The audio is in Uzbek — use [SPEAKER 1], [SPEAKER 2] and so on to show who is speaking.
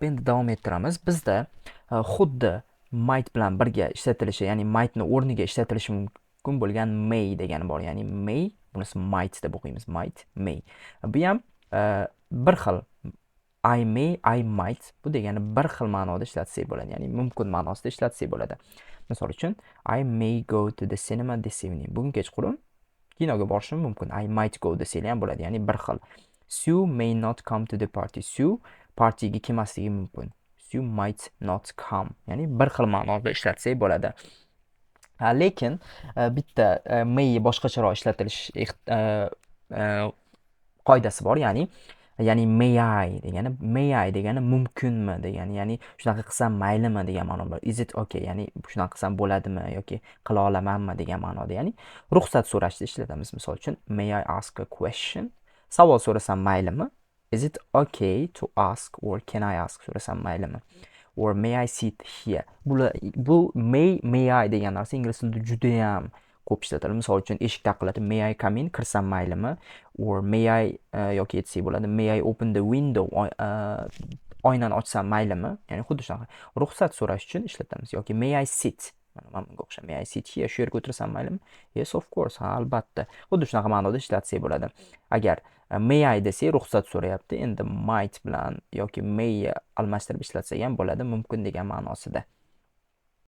[SPEAKER 1] Xo'p, endi davom ettiramiz. Bizda xuddi might bilan birga ishlatilishi, ya'ni mightni o'rniga ishlatilishi mumkin bo'lgan may degani bor. Ya'ni may, bunisi might deb o'qiymiz. Might, may. Bu ham bir xil I may, I might, bu degani bir xil ma'noda ishlatsak bo'ladi. Ya'ni mumkin ma'nosida ishlatsak bo'ladi. Misol uchun, I may go to the cinema this evening. Bugun kechqurun kinoga borishim mumkin. I might go desanglar ham bo'ladi. Ya'ni bir xil. Sue may not come to the party. Sue partiyaga kelmasligi mumkin. Sue might not come. Ya'ni bir xil ma'noda ishlatsak bo'ladi. Lekin bitta may boshqacharoq ishlatilish qoidasi bor, ya'ni may I degani, may I degani mumkinmi degani, ya'ni shunaqa qilsam maylimi degan ma'no bor. Is it okay? Ya'ni shunaqa qilsam bo'ladimi yoki qila olamanmi degan ma'noda, ya'ni ruxsat so'rashda ishlatamiz. Misol uchun, may I ask a question? Savol so'rasam maylimi? Is it okay to ask or can I ask, so'rasam maylimi? Or may I sit here? Bular, bu may, may I degan narsa ingliz tilida judayam ko'p ishlatiladi. Misol uchun, eshik taqillatib, may I come in, kirsam maylimi? Or may I yoki aytsak bo'ladi, may I open the window, oynani ochsam maylimi? Ya'ni xuddi shunaqa ruxsat so'rash uchun ishlatamiz. Yoki may I sit? Mana bunga o'xshab, may I sit here, shu yerga o'tirsam maylimi? Yes, of course, ha, albatta. Xuddi shunaqa ma'noda ishlatsak bo'ladi. Agar may I desak, ruxsat so'rayapti. Endi might bilan yoki may almashtirib ishlatsak ham bo'ladi, mumkin degan ma'nosida.